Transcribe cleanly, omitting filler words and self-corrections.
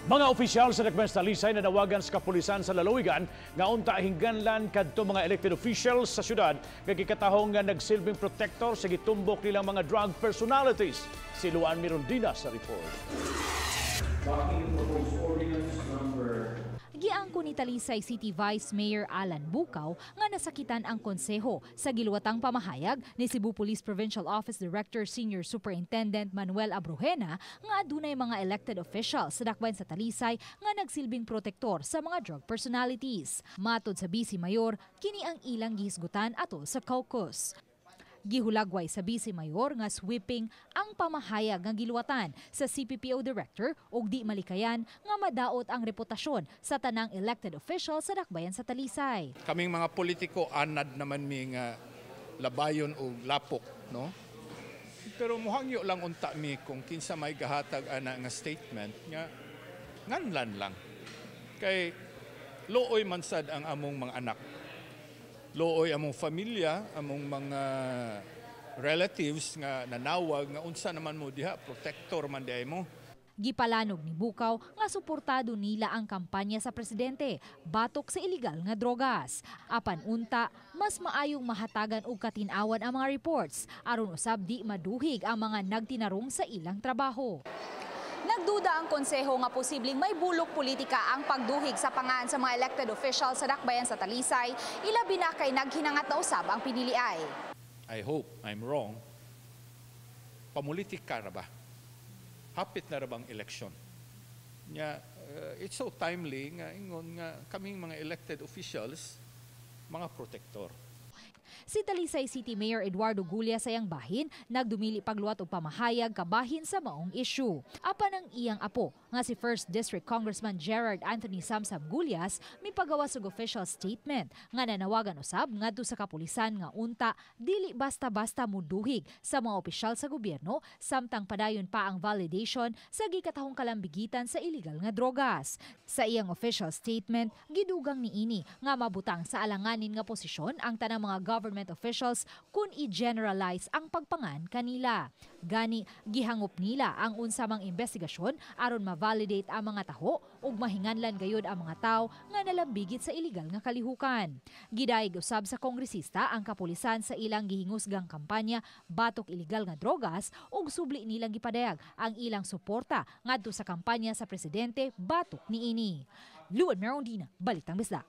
Mga opisyal sa Dakbayan sa Talisay nanawagan sa kapulisan sa lalawigan nga unta hingganlan kadto mga elected officials sa syudad nga gikatahong nga nagsilbing protector sa gitumbok nilang mga drug personalities. Si Luan Mirondina sa report. Backing proposed ordinance number Giangko ni Talisay City Vice Mayor Alan Bucaw nga nasakitan ang konseho sa giluwatang pamahayag ni Cebu Police Provincial Office Director Senior Superintendent Manuel Abrogena nga adunay mga elected officials sa dakbayan sa Talisay nga nagsilbing protektor sa mga drug personalities. Matod sa Vice Mayor, kini ang ilang gihisgutan atol sa caucus. Gihulagway sa Vice Mayor nga sweeping ang pamahayag nga giluwatan sa CPPO Director ug di malikayan nga madaot ang reputasyon sa tanang elected official sa dakbayan sa Talisay. Kaming mga politiko, anad naman mi nga labayon og lapok, no? Pero muhangyo lang unta mi kung kinsa may gahatag ana nga statement nga nganlan lang. Kay luoy man sad ang among mga anak. Luoy among familia, among mga relatives nga nanawag nga unsa naman mo diha, protector man diay mo. Gipalanog ni Bucaw nga suportado nila ang kampanya sa presidente batok sa iligal nga drogas. Apan unta, mas maayong mahatagan og katin-awan ang mga reports aron usab di maduhig ang mga nagtinarong sa ilang trabaho. Nagduda ang konseho nga posibleng may bulok politika ang pagduhig sa pangan sa mga elected officials sa dakbayan sa Talisay, ilabi na kay naghinangat na usab ang piniliay. I hope I'm wrong. Pamulitika ra ba? Hapit na ra bang eleksyon? Nya, it's so timely nga ingon nga kaming mga elected officials mga protector. Si Talisay City Mayor Eduardo Gullas sa iyang bahin, nagdumili pagluwat og pamahayag kabahin sa maong issue. Apan ang iyang apo nga si 1st District Congressman Gerard Anthony Samsam Gullas mipagawas og official statement nga nanawagan usab ngadto sa kapulisan nga unta dili basta-basta muduhig sa mga opisyal sa gobyerno samtang padayon pa ang validation sa gikatahong kalambigitan sa illegal nga drogas. Sa iyang official statement, gidugang niini nga mabutang sa alanganin nga posisyon ang tanang mga government officials kung i-generalize ang pagpangan kanila. Gani, gihangop nila ang unsamang investigasyon aron ma-validate ang mga taho ug mahinganlan gayud ang mga tawo nga nalambigit sa illegal nga kalihukan. Gidayeg usab sa kongresista ang kapulisan sa ilang gihingusgang kampanya batok illegal nga drogas ug subli nilang gipadayag ang ilang suporta ngadto sa kampanya sa presidente batok niini. Luan Merondina, Balitang Bisdak.